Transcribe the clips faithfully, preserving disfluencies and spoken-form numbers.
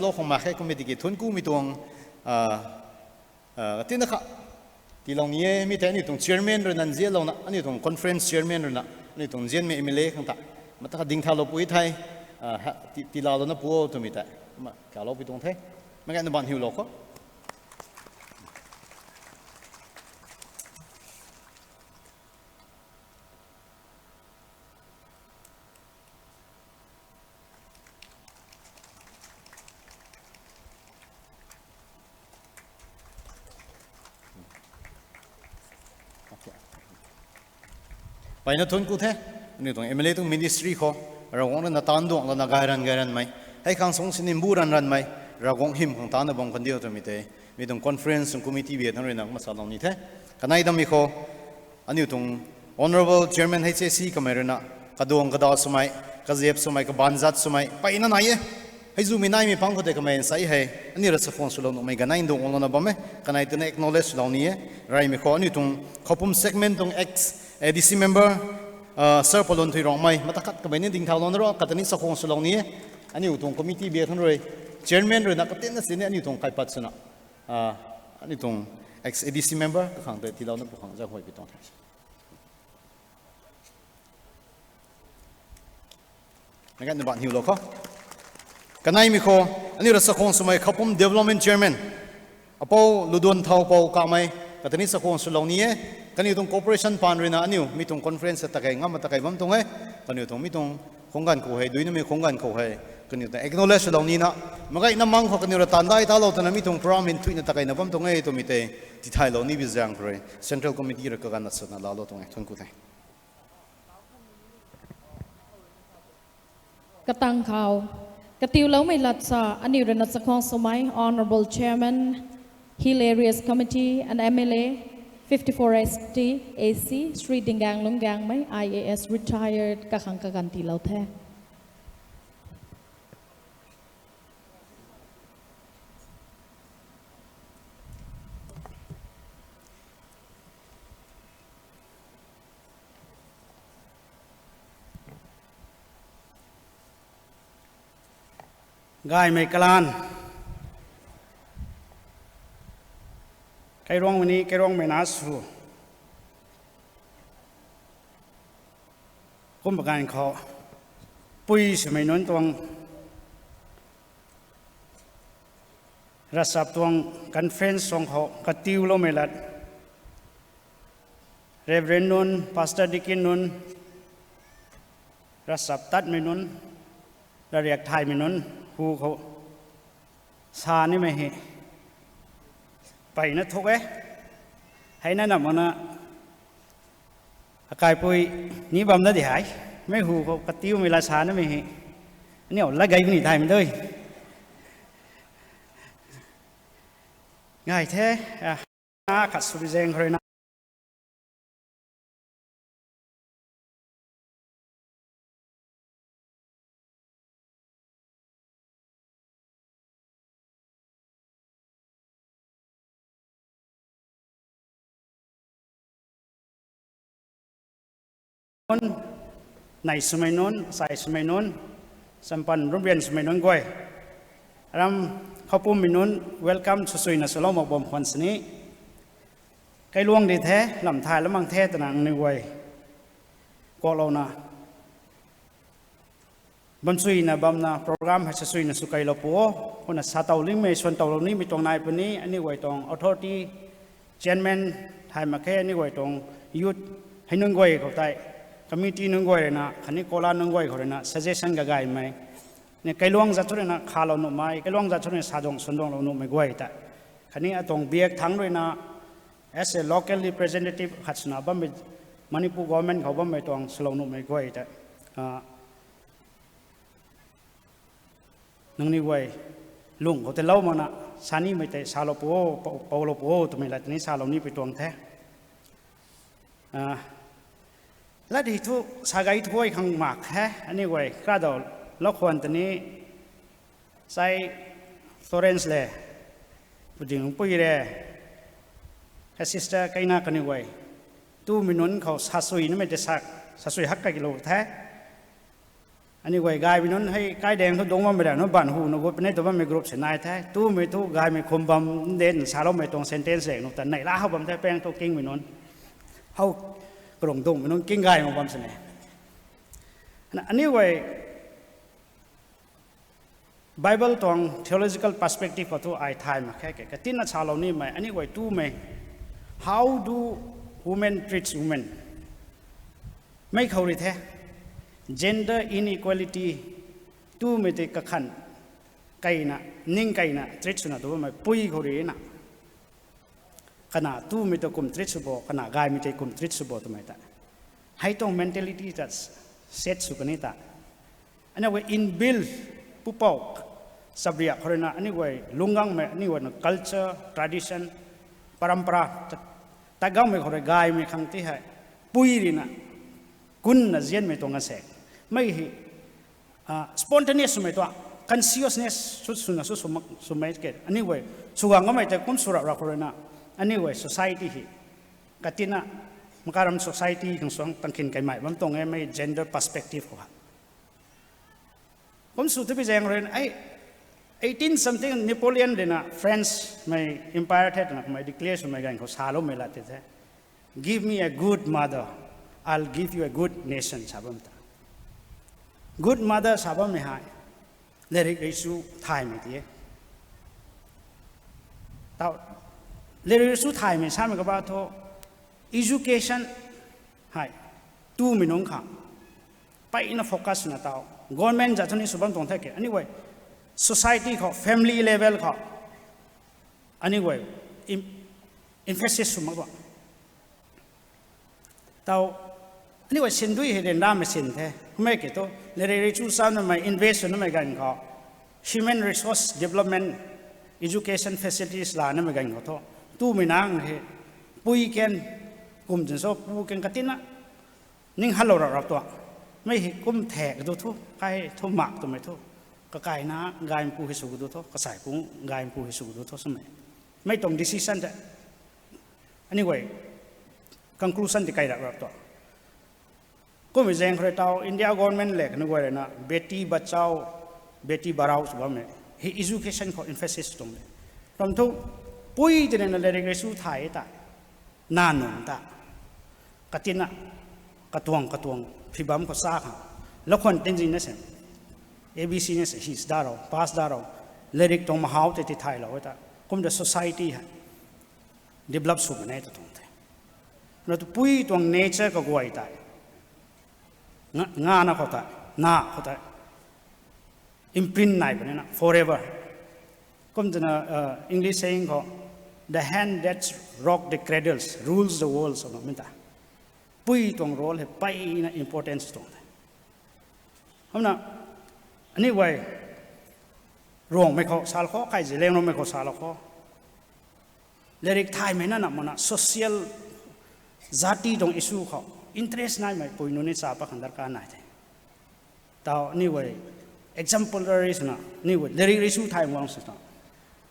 lou khang mak khe kum e tiki thuanc kumei tuang, ah, ah, tina kha tiilou ni e, mi tei aniu tuang chairman rui na nzianlouna, aniu tuang conference chairman rui na, aniu tuang nzianmei M L A khang ta, mata kha dingthaulou pui thei, ah, ha, ti, tiilouna pu o twmei tei, ma, kaloupui tuang the. Meic gayna bam hiulou khou. Mpeyna thuanc ku the, aniu tuang M L A tuang ministry khou, Ravguangc rui na taanv duangc lana gay ranv gay ranvmei, hei khang sung sini mbu ranv ranvmei, Ravguangc hym khang taanna bam kan diu twmei tei, mi tuang conference tuang committee biak thangc rui na kumna salou ni the. Kanei dammei khou, aniu tuang Honourable Chairman H A C kamei rui na, kaduang kadaw swmei, kaziap swmei, kabaanc zat swmei, mpeyna nai e. Hei zumei naimei pang khou tei kamei nsei hei, aniu rui chakhwang swlou nuhmei ganei nduang guang louna bam e, kanei twna acknowledge swlou ni e. Reymei khou aniu tuang Khoupum segment tuang ex A D C member, ah, Sir Palun Thui Rongmei, mata khat kamei ni dingthaulouna ro, kata ni chakhwang swlou ni e. Aniu tuang committee biak thangc rui, chairman rui na katinna sini aniu tuang kaipat swna, ah, aniu tuang ex A D C member kakhang tei tiilouna pu khang zaenghuay pi tuang the. Meic gayna bam hiulou khou. Kaneimei khou, aniu rui chakhwang swmei Khoupum Development Chairman, Apou Luduan Thau Pou Kamei, kata ni chakhwang swlou ni e. Kaniw tuang cooperation paan rui na aniu mi tuang conference ta takei ngam ma takei bam tuang e. Kaniw tuang mi tuang khungganv khou hei, duinamei khungganv khou hei, kaniw ta acknowledge swlou nina, meic gayna mang khou kaniw rui taanv dai talou twna mi tuang program hei thuina takeina bam tuang e twmei tei tithaylou ni bi zaeng khou rui Central Committee rui kaganv na swna laalou tuang e. Thuanc ku the. Katang khou, katiuloumei lat sa aniu rui na chakhwang swmei Honourable Chairman, Hill Areas Committee and M L A, fifty-four S T A C, Shri Dingang Lungangmei, I A S retired, kakhang kaganv tiilou the. Gaymei kalanv, kairuangmei ni kairuangmei na sw, kum baganv khou pui swmei nunc tuang ravchap tuang conference tuang khou katiuloumei lat, Reverend nunc, Pastor Deacon nunc, ravchap tatmei nunc, ravriak thaymei nunc hu khou sa nimei hei mpeyna thuk e. Hei na nam makna akaipui ni bam na di hei, mei hu khou katiumei lat sa nimei hei aniu lat gay puni thaymei dui. Gay the, a, khat sw bi zaeng khou rui na nunc, nei swmei nunc, sai swmei nunc, champan rumbian swmei nunc guay, ram Khoupummei nunc welcome swsuina swlou mak bam khwan sini, kailuang di the, lam thay lam mang the twna ni guay kuaklouna bam suina bamna program hei swsuina sw keylou pu o, kumna sa tow nimei, swan towlou nimei tuang nai puni, aniu guay tuang authority, chairman thay mak khe, aniu guay tuang youth hei nunc guay khou tei, committee nunc guay rui na khatni kola nunc guay khou rui na suggestion kagaymei, ni kailuang zat thu rui na khalou nuhmei, kailuang zat thu rui na saduang swanduanglou nuhmei guay tei, khatni atuang biak thangc rui na as a local representative khat swna bammei, Manipur government khou bammei tuang swlou nuhmei guay tei, a, nangniw guay lung khou teilou makna sa nimei tei salou pu o, pou, poulou pu o twmei lat ni salou ni pui tuang the. A, lat hei thu sa gay thuay khang mak khe, aniu guay kadaw lou khwan tei ni, sai Florence le, puding pui re, kha sister kaina kaniw guay, tumei nunc khou sasui nimei tei sa, sasui hak kailou the. Aniu guay gaymei nunc hei kaidaeng thu dungc bammei ra nunc banv hu na gut puni tw bammei group si nai the. Tumei thu gaymei khum bam de na saloumei tuang sentence rek nu ta neihla how bam the pang thu kingmei nunc. How karung dungcmei nunc king gay mak bam sini. Aniu guay Bible tuang theological perspective khou thu ai thay mak khe ke. Katina salou nimei, aniu guay tumei, how do women treats women? Mei khou rui the, gender inequality, tumei tei kakhan, keyna, ning keyna treat swna tu bammei pui khou rui na. Kana tumei ta kum treat sw bo, kana gaymei tei kum treat sw bo twmei ta. Hei tuang mentality ta set sw kani ta. Aniu guay inbuilt pupouc, chabriak khou rui na, aniu guay lungcgangmei, aniu guay na culture, tradition, parampara, ta, ta gangmei khou rui gaymei khang ti hei, pui rui na, kunna zianmei tuang kan se. Mei hei, spontaneous swmei tuang, consciousness sw, swna sw, sw mak, swmei ke, aniu guay, sw gang kamei tei kum sw rap rap khou rui na, aniu guay society hei, katina, makaram society khang suang tangkhin kaimei bam tuang e mei gender perspective khou ha. Kum sw tu pi zaeng rui na, ei, eighteen something Napoleon rui na France mei empire the twna kamei declare swmei ganv khou saloumei lat ti the. Give me a good mother, I'll give you a good nation, sa bam ta. Good mother sa bammei hei, lairik rui su thaymei ti e. Tau, lairik rui su thaymei samei kaba thu, education hei, tumei nunc khang, peyna focus na tau. Government zat thu ni sw bam tuang the ke. Aniu guay, society khou, family level khou, aniu guay, em-, emphasis sw mak tuang. Tau, aniu guay sindui hei ryanramei sin the. Kummei ki thu, lairik rui chu sa namei invest sw namei ganv khou, human resource development, education facilities la namei ganv khou thu, tumei nang hei, pui kan, kum zin so pu kan katina, ning halou rap rap tuang. Mei hei kum thek kadu thu, kai thu mak twmei thu, kakaina gaympu hei sw kadu thu, kasaipu gaympu hei sw kadu thu swmei. Mei tuang decision tei, aniu guay, conclusion ti kai rap rap tuang. Kummei zaeng khou rui tau India government le kaniw guay rui na beti bachao, beti padhao sw bammei hei education khou emphasis tuang de. Ram thu, pui tei na lairik rui su thay ta, na nunc ta, katina, katuang katuang phi bam khou sa khang, lakhwan Tenzin na se, A B C na se his da rou, pass da rou, lairik tuang mahau tei ti thaylou ta, kum ta society hei develop sw bam e ta tuang the. Na tu pui tuang nature kaguay tei, nga, ngana khou tei, na khou tei, imprint nai puni na forever. Kum twna, English saying khou, the hand that rock the cradles rules the world, sa bammei ta. Pui tuang role hei peyna importance tuang the. Hamna, aniu guay, Ruangmei khou salou khou, kai ziliang Ruangmei khou salou khou, lairik thaymei na na mana social, jati tuang issue khou interest naimei pui nunc ni cha pat khang darkar nai the. Tau aniu guay exemplary swna, aniu guay lairik rui su thay guang swna,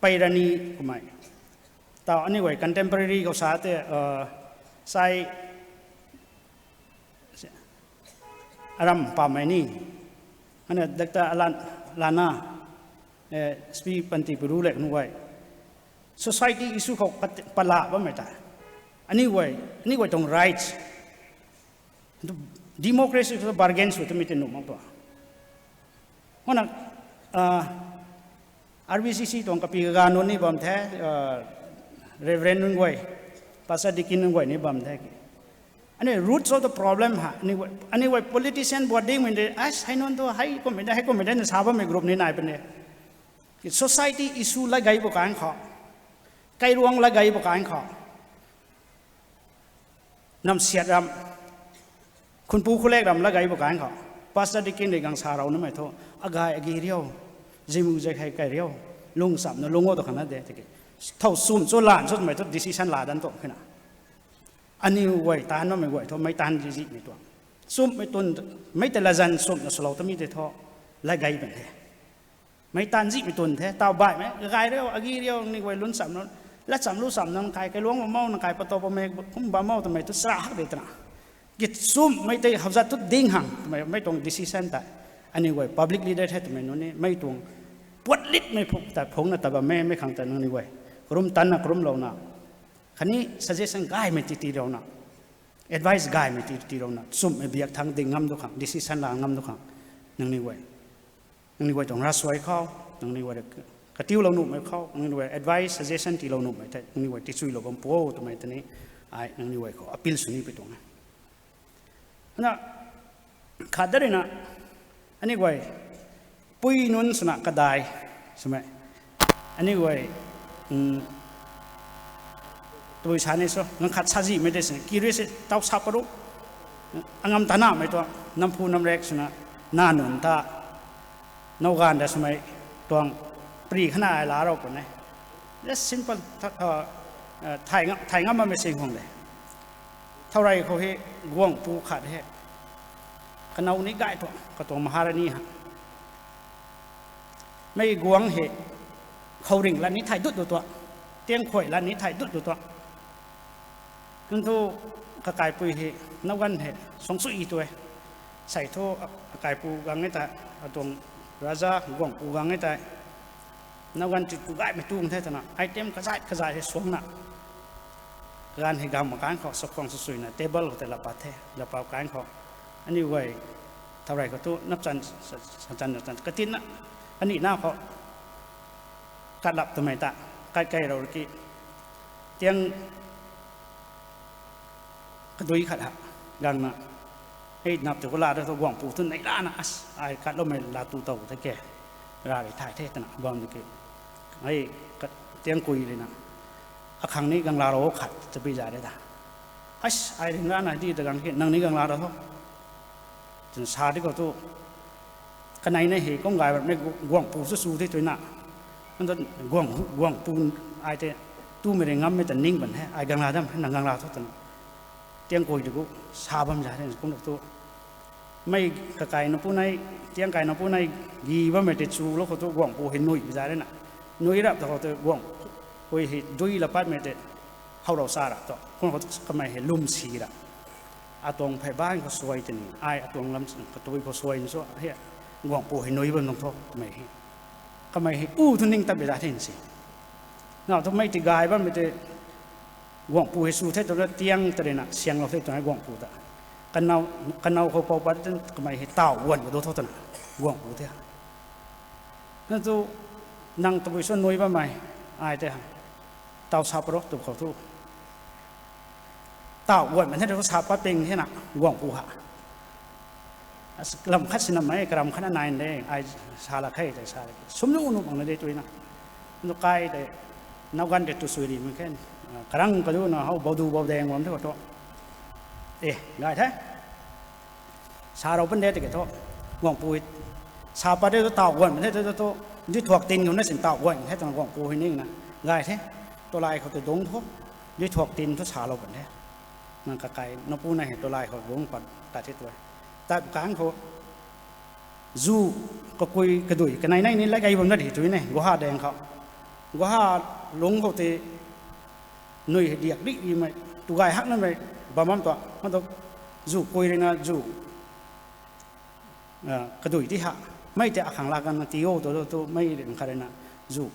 pey rani kummei. Tau aniu guay contemporary khou sa tei, sai, aram pamei ni, ana doctor Alan, Lana, S P Panti Puru le kanu guay, society issue khou pat-, pala bammei ta, aniu guay, aniu guay tuang rights, democracy khou bargain sw twmei tei nuh mak tua. Hona, R B C C tuang kapi kaga nunc ni bam the, Reverend nunc guay, Pastor Deacon nunc guay ni bam the ki. Aniu roots of the problem ha, aniu guay politician buat dingmei de, ai, hei nunc tu hei kummei de, hei kummei de na sa bammei group ni nai puni. Society issue lat gay bu kan khou, kairuang lat gay bu kan khou, namsiat ram, khunpu khulek ram lat gay bu kan khou, Pastor Deacon rui gang sa rou namei thu, agay agi riu, zimu zek hei kai riu, lung chamna lung o tu khang na de tiki, thow sum cho lan cho twmei thu decision la dan tuang khe na. Aniu guay taanv bammei guay thu meic taanv zihmei tuang, chummei tun, mei tei latzan chumna swlou tamei tei thu, lat gay bam the. Meic taanv zihmei tun the, taw baihmei, gay riu, agi riu, ni guay lun cham, lat cham lu cham nang kai, kailuang bam mou, nang kai patow bammei kum bam mou twmei thu chara hak de twna, ki chummei tei howzat thu ding hang twmei mei tuang decision tei, Aniu guay public leader the twmei nunc ni mei tuang puat litmei phu ta phungna ta bammei, mei khang ta nangniw guay karum tanna karumlouna, khatni suggestion gaymei ti tiilouna, advice gaymei ti tiilouna, chumhmei biak thangc ding ngam du khang, decision la ngam du khang, nangniw guay, nangniw guay tuang ravsuai khou, nangniw guay katiulou nuhmei khou, nangniw guay advice, suggestion tiilou nuhmei tei nangniw guay tichuilou bam pu o twmei tei ni ai nangniw guay khou appeal sw ni pui tuang e. Na, khat da ruina, aniu guay pui nunc swna kadai swmei, aniu guay, tabui sa ni so, ganv khat sazihmei tei sini curious taw sa paru, angam tanamei tuang namphu namrek swna, na nunc ta, now ganv da swmei tuang pri khana ai la rou puni. Just simple, thay ngam, thay ngam bammei sing khang de. Thourey khou hei guangpu khat hei, kanow ni gay tuang, katuang Maharani ha. Mei guangc hei khouringh lat ni thay dut du tuang, tiangkhuay lat ni thay dut du tuang. Nang thu kakaipui hei, now ganv hei suang sui tu e. Sei thu akaipu gang e tei, atuang raja guangpu gang e tei, now ganv ti tu gaymei tuang the twna item kazat kazat hei suangna, ganv hei gam mak kan khou sakhwang susuina table khou tei lapat the, lapat kan khou, aniu guay thourey khou thu napchan, sa- sachan sachan katinna, anina khou katlap twmei ta, kai kai rou ki, tiang kadui khat ha, gangna, hei nap tu kala da thu guangpu thu nei lana, as, ai katloumei laa tu tow the ke, ra rui thay the twna bam ki, hei, tiangkui ruina, akhang ni gangla rou khat chabi za de ta, as, ai ring lana di ta gang ki, nang ni gangla rou tho, twna sa di khou thu, kanei na hei kum gay bammei guangpu chu chu the twna, guangpu ai tei tumei ri ngammei ta ning ban he, ai gangla dam he, nang gangla tho twna, tiangkui tei gu sa bam za de kum lak thu, mei kakai napu nei, tiangkai napu nei, gi bammei tei chulou khou thu guangpu hei nui za rena, nui rap ta khou tei guangpui hei dui lapatmei tei, how rou sa ra tu kum khou kamei hei lwm si ra, atuang phey ban khou suai tei ni, ai atuang lam katui khou suai ni so he, guangpu hei nui bam nang tho twmei hei, kamei hei u thu ning tat bi za the si. Now thu mei ti gay bammei tei, guangpu hei su the twna tiang ta ruina sianglou the twna guangpu ta, kanow khou pou pat kamei hei taw guan ka do tho twna, guangpu the. Nang tu, nang tabui sw nui bammei, ai tei, taw sa parou tu khou thu, taw guanmei the tu sa pat ping thena, guangpu ha, lam khat sinamei karam khatna nai de, ai sa lak khe tei sa, sumnu nu bangna de twna, nu kai tei, now ganv tei tu sui rimei khe, karang kaduna how baudu baudaeng guam the khou thu, e, gay the, sa rou pan de tiki thu, guangpu hei, sa pat de tu taw guan the tu tu, duithuak tin khou na sin taw guan the twna guangpu hei ningna, gay the, tolai khou tei dungc thu, duithuak tin thu salou pan the. Nang kakai napu nei hei tolai khou dungc pat tat the tu, tat kan khou, zu, kakui kadui kanei nei ni lat gay bam na di tu ne, guha daeng khou, guha lungc khou tei, nui hei diak rih rimei, tu gay haknamei bam bam tu, ma tu, zu kui ruina zu, kadui ti ha, mei tei akhang laa ganna ti o tu tu mei ring khat ruina, zu,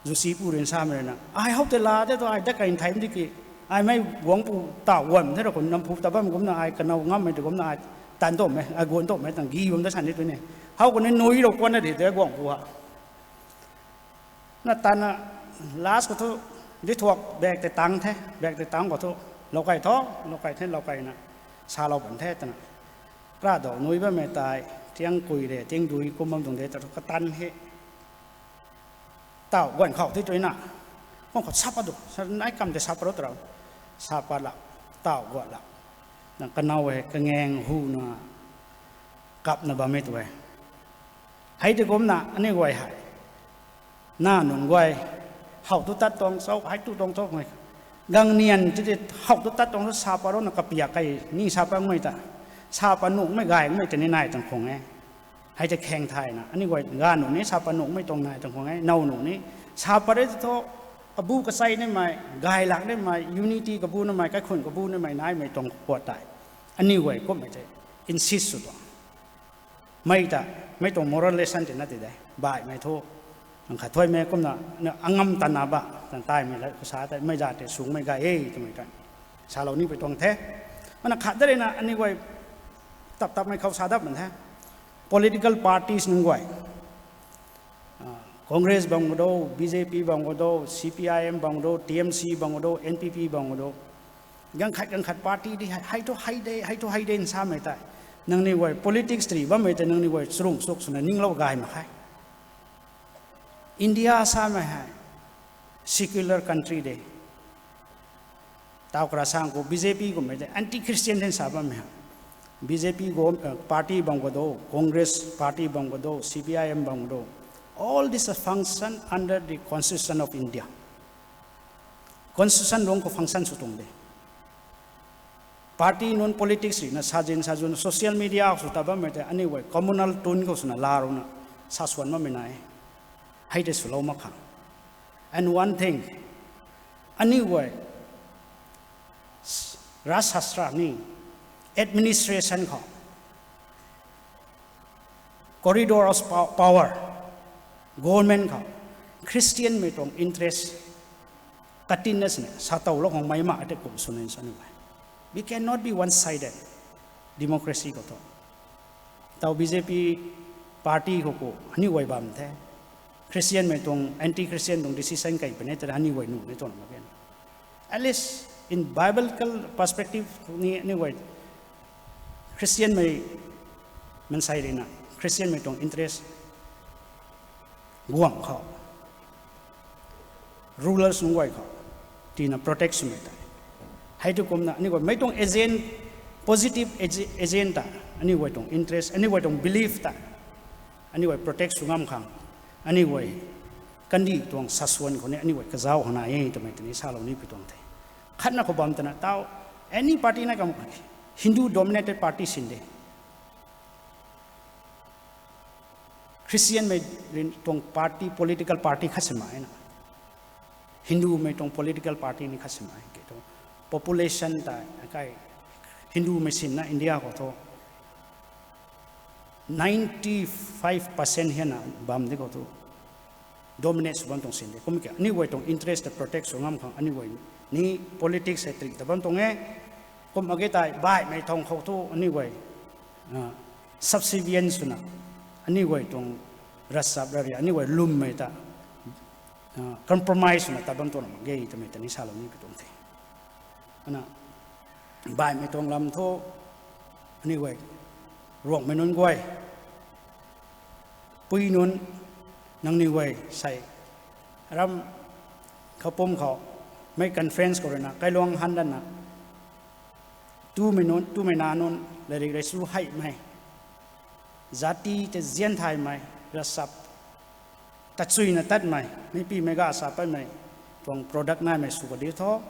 zu sipu ruina samei ruina, ai how tei laa de tu ai dat kai nthaymei di ki, ai mei guangpu taw guan the ra khou namphu ta bam kumna ai kanow ngammei tei kumna ai tan towmei, ai guan towmei tang gi bam da san di tu ne. How khou ni nui rou kuanna di tei guangpu ha. Na tanna, last khou thu, duithuak bag tei tang the, bag tei tang khou thu, lou kai tho, lou kai the, lou kaina, salou pan the twna, kra dou nui bammei tei, tiang kui re, tiang dui kum bam tuang de ta thu katan hei, taw guan khou tei twna, kum khou sa pat du, sa nai kam tei sa pat rou ta rou, sa pat la, taw guan la, nang kanow hei kangaeng huna, kapna bammei tu e. Hei tei kumna aniu guay hei, na nunc guay, how tu tat tuang cho, hei tu tuang cho, gangnian ti tei, how tu tat tuang cho sa pat rou na kapiak kai ni sa pat ngmei ta, sa pat nuhmei gaymei tei ni nai tuang khang e. Hei tei khaeng thayna aniu guay ga nuh ni sa pat nuhmei tuang nai tuang khang e, now nuh ni, sa pat rei tei thu, abu kachei nimei, gay lak nimei, unity kabu nimei, kaikhun kabu nimei naimei tuang puat tei, aniu guay kummei tei, insist sw tuang. Mei ta, mei tuang moral lesson ti na ti de. Baihmei thu, ang khat thuaimei kumna, na angam tana ba, tan taimei la khou sa tei, mei za tei sungmei gay e, twmei ta. Salou ni pui tuang the. Mana khat da rui na, ani guay, tap tapmei khou sa dap man the. Political parties nunc guay. Ah, Congress bam khou do, B J P bam khou do, C P I M bam khou do, T M C bam khou do, N P P bam khou do. Ganv khat, ganv khat party di hei, hei thu hei de, hei thu hei de nsamei tei. Nangniw guay politics tei bammei tei nangniw guay churung suk swna ninglou gay mak khe. India samei hei secular country de. Taw kara sang khou B J P kummei tei anti-Christian din sa bammei hei. B J P go, uh, party bam khou do, Congress party bam khou do, C P I M bam khou do. All this function under the Constitution of India. Constitution rung khou function sw tuang de. Party nunc politics rui na sajin sajun social media sw ta bammei tei aniu guay communal tun khou swna la runa sa swan bammei nai. Hei tei swlou mak khang. And one thing, aniu guay Rajshastra ni administration khou corridor of pow-, power, government khou Christian mei tuang interest katinna sini sa towlou khang mei mak tei kum swna sa ni mei. We cannot be one-sided democracy khou thu. Taw B J P party khou khou aniu guay bam the. Christian mei tuang, anti-Christian tuang decision kai puni tei aniu guay nuh ni tuang mak e. At least in biblical perspective ni aniu guay Christian mei mansei rui na, Christian mei tuang interest guang khou, rulers nunc guay khou, tina protect swmei tei. Hei tu kumna aniu guay mei tuang agent, positive ag-, agent ta, aniu guay tuang interest, aniu guay tuang belief ta, aniu guay protect sw ngam khang, aniu guay kandih tuang saswan khou ni aniu guay kazauc hana e twmei tei ni salou ni pi tuang the. Khatna khou bam tana taw, any party na kam Hindu dominated party sin de. Christian mei rin tuang party, political party khat simei na. Hindu mei tuang political party ni khat simei ke tu. Population ta kai Hindu mei sinna India khou thu ninety five percent hiana bam di khou thu dominate sw bam tuang sin de. Kum ke aniu guay tuang interest ta protect sw ngam khang aniu guay ni politics hei trik ta bam tuang e. Kum age tei baihmei thang khou thu aniu guay, ah, subservient swna aniu guay tuang ravchap ravriak aniu guay lwmmei ta, ah, compromise swna tat bam tuang mak ge twmei ta ni salou ni pi tuang the. Ana, baihmei tuang lam thu aniu guay Ruangmei nunc guay, pui nunc, nangniw guay sei ram khou pum khou mei conference khou rui na kailuang han dana tumei nunc, tumei na nunc, lairik rui su heimei, jati tei zian thaymei, ravchap tachuina tatmei, meipi meic ga sa patmei tuang product naimei sw kadiu thu,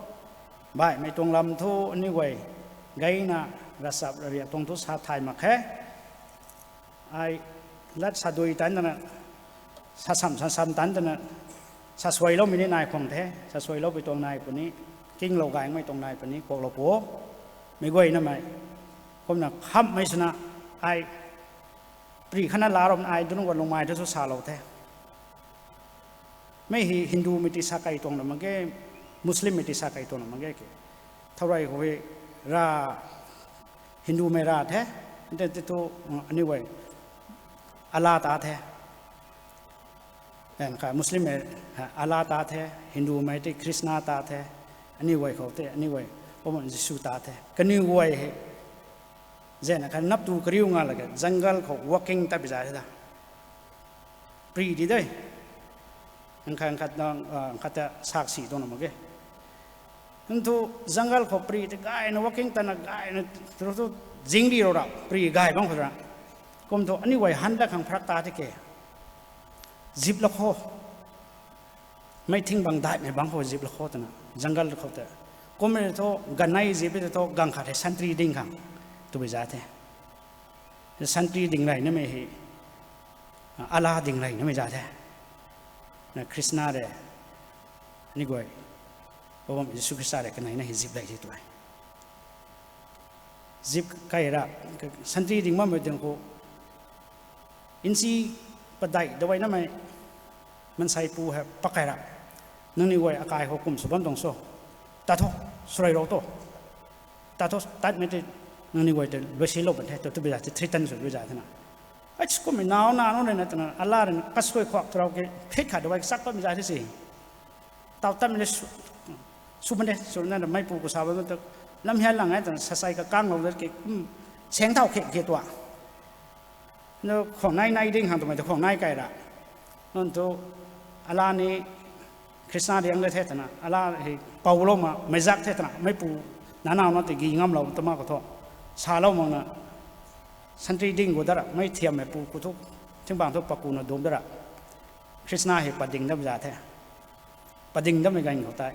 baihmei tuang lam thu aniu guay gayna ravchap ravriak tuang thu sa thay mak khe. Ai lat sa dui tan tana, sa sam, sa sam tan tana, sa suailoumei ni nai khwang the, sa suailoupui tuang nai puni, kinglou gaymei tuang nai puni, kuaklou pu. Mei guaynamei, kumna khamhmei swna, ai pri khana la ram ai dunc guan lungmei thu sw salou the. Mei hei Hindumei ti sa kai tuang na mak ge, Muslimmei ti sa kai tuang na mak ge ke. Thau rui khou hei ra, Hindumei ra the, ante ti thu, aniu guay Allah ta the. Then kha Muslimmei, ha, Allah ta the, Hindumei ti Krishna ta the, aniu guay khou tei aniu guay Poubauhmei Jisu ta the. Kaniw guay hei zena kha nap tu kariu nga lage jungle khou walking tat pi za the da. Pri di de. Nkhat, nkhat, ah, nkhat ta saksi tuang na mak ge. Nthw jungle khou pri tei gayna walking tana gayna thu, thu zing di rou ra, pri gay bam khou ra. Kum thu aniu guay han dat khang pharak ta the ke. Zip la khou. Mei thing bang daihmei bang khou zip la khou twna jungle khou tei. Kummei thu ganei zip tei thu ganv khat hei sentry ding khang tw bi za the. Sentry ding rey namei hei, ah, Allah ding rey namei za the. Na Krishna rui, aniu guay Poubauhmei Jisu Khrista rui kanei na hei zip lei the tu e. Zip kai ra, sentry ding bammei ding khou Nsi padeih daweina mei mansei pu hei pakai ra, nangniw guay akai khou kum sw bam tuang so, tat tho, swrui rou tho, tat tho, tatmei tei nangniw guay tei luaisilou ban the tw twbi zat the, threaten sw twbi zat thena. Ai, kummei naw na nunc rui na twna, alat rui na kasui khuak tu rau ke, phit khat dawei kachak patmei zat the si. Taw tatmei le sw, sw ban de, sw na meipu khou sa bam tu, lam hian lang e twna sasai kakang lou dat ke, kum, seng thau khe khe tua. Nu khwang nai nai ding khang twmei ta khwang nai kai ra. Nunc thu, ala ni Khrista riang de the twna, ala hei poulou ma, meizak the twna, meipu, nanaw na tei gi ngamlou twma khou thu, salou mak na, santry ding gu dat ra, mei thiammei pu khou thu, thingbang thu pakuna dum dat ra. Khrista hei pading dam za the. Pading dammei ganv khou tei,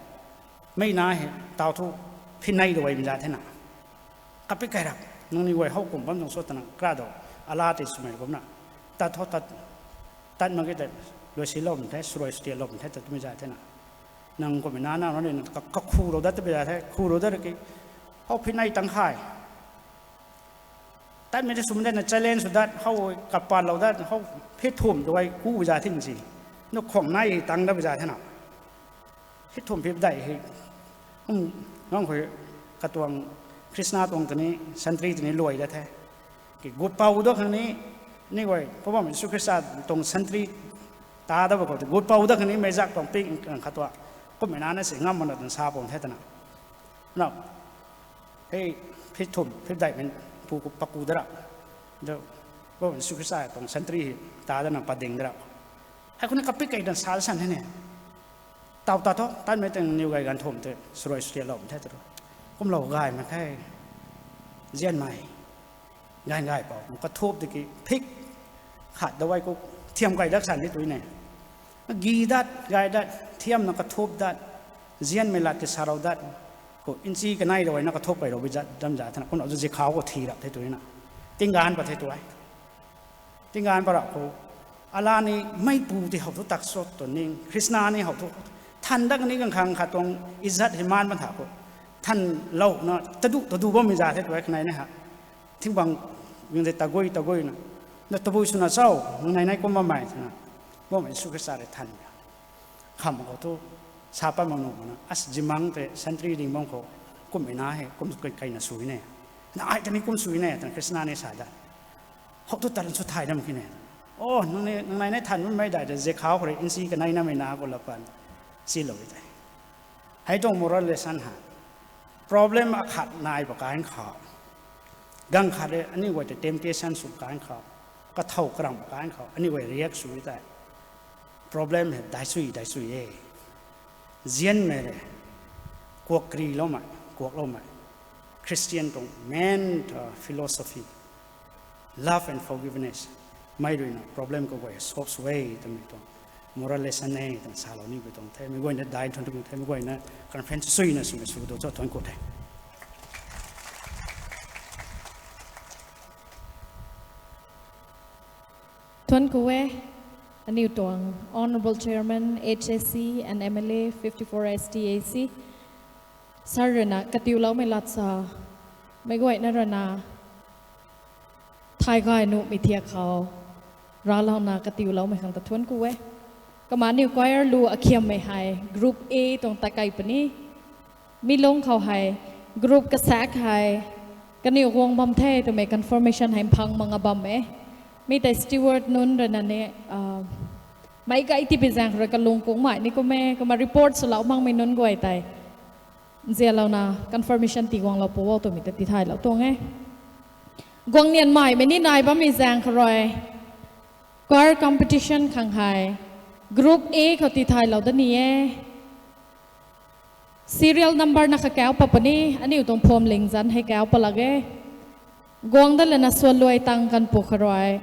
mei na hei taw thu phinei dawei mei za thena. Kapi kai ra, nangniw guay how kum bam tuang so twna kra do, ala tei swmei kumna. Tat tho, tat, tat mak ge tei, luaisilou bam the, swrui swtialou bam the, tat twmei za thena. Nang kummei nanaw na rui na ka, kakhu rou dat twbi za the, khu rou dat ra ki, how phinei tang khai. Tatmei tei swm de na challenge sw dat, how kapatlou dat, how phit thum dawei ku za thing si. Nu khwang nai tang dat bi za thena. Phit thum phit dai hei. Um, nang khou katuang Khrista tuang tani, santry tani luai dat the. Ki gut pou dat khang ni, ni guay, Poubauhmei Jisu Khrista tuang santry ta dat ba khou tei, gut pou dat khang ni meizak tuang ping khat tua. Kummei na na si ngam mana twna sa pum the twna. Na, hei, phit thum, phit daihmei pu khou paku dat ra. Do, Poubauhmei Jisu Khrista tuang santry hei ta datna pading dat ra. Hei khou ni kapi kai dan sa san he ne. Taw tat tho, tatmei tei niw gay ganv thum tei swrui swtialou bam the tw. Kumlou gay mak khe. Zianmei. Gay gay pou, kathup tiki phit khat dawei khou thiam kai dat san ni tw ne. Gi dat, gay dat, thiamna kathup dat, zianmei lat tei sa rou dat, khou nsi kanei dawei na kathup kai rou bi zat, dam za thena, kumna zu zikhou khou thi rap the tw na. Tingganv pat the tw e. Tingganv pat rap khou, ala ni meipu tei how thu tak sot tw ning, Khrista ni how thu, than dat ni kang khang khat tuang izat hei maan ban tha khou, thanlouna tadu tadu bammei za the tw e kanei na ha. Thingbang, ging tei tagui tagui na, na tabui swna cho, nang nei nei kum bammei twna, Poubauhmei Jisu Khrista rui than kham khou thu, sa pat mak nuh mak na, as zimang tei sentry ding bam khou, kummei na hei kum kai, kaina sw ne, na ai ta ni kum sw ne twna Khrista ni sa dat. How thu tat sw thay dam khe ne. O, nang nei, nang nei nei than bammei dai de, zikhou khou rui nsi kanei namei na khou lapan silou e tei. Hei tuang moral lesson ha. Problem akhat nai ba kan khou, gang khat rui aniu guay tei temptation sw kan khou, kathow karam ba kan khou aniu guay react sw tei, problem hei dai sui dai sui e. Zianmei le, kuak kariloumei, kuakloumei, Christian tuang main, uh, philosophy, love and forgiveness, mei ruina problem kaguay solve sw e twmei tuang moral lesson e twna salou ni pui tuang the. Mei guayna dai thuan tu the, mei guayna conference suina swmei sw tu cho thuan ku the. Thuan ku e, aniu tuang Honourable Chairman, H A C and M L A fifty-four S T A C, Sir ruina katiuloumei lat sa, meic guayna ruina thay gay nuhmei thiak khou, ralouna katiuloumei khang ta thuan ku e. Kumna aniu choir lu akhiammei hei Group A tuang tatkei puni. Mi lung khou hei, group kasak hei, kaniw guang bam the twmei confirmation hei mphang mak nga bam e. Mi tei steward nunc ruina ni, ah, meic gay tipi zaeng rui kalung kungmei ni kum e, kumna report swlou makmei nunc guay tei nzianlouna confirmation tiguanglou pu o twmei ta tithaylou tuang e. Guang nianmeimei ni nai bammei zaeng khou rui, choir competition khang hei, Group A khou tithaylou da ni e. Serial number na kha kauc pat puni, aniu tuang phuamling zanc hei kauc pat lak e. Guang dat lana suan luai tang kan pu kha rui,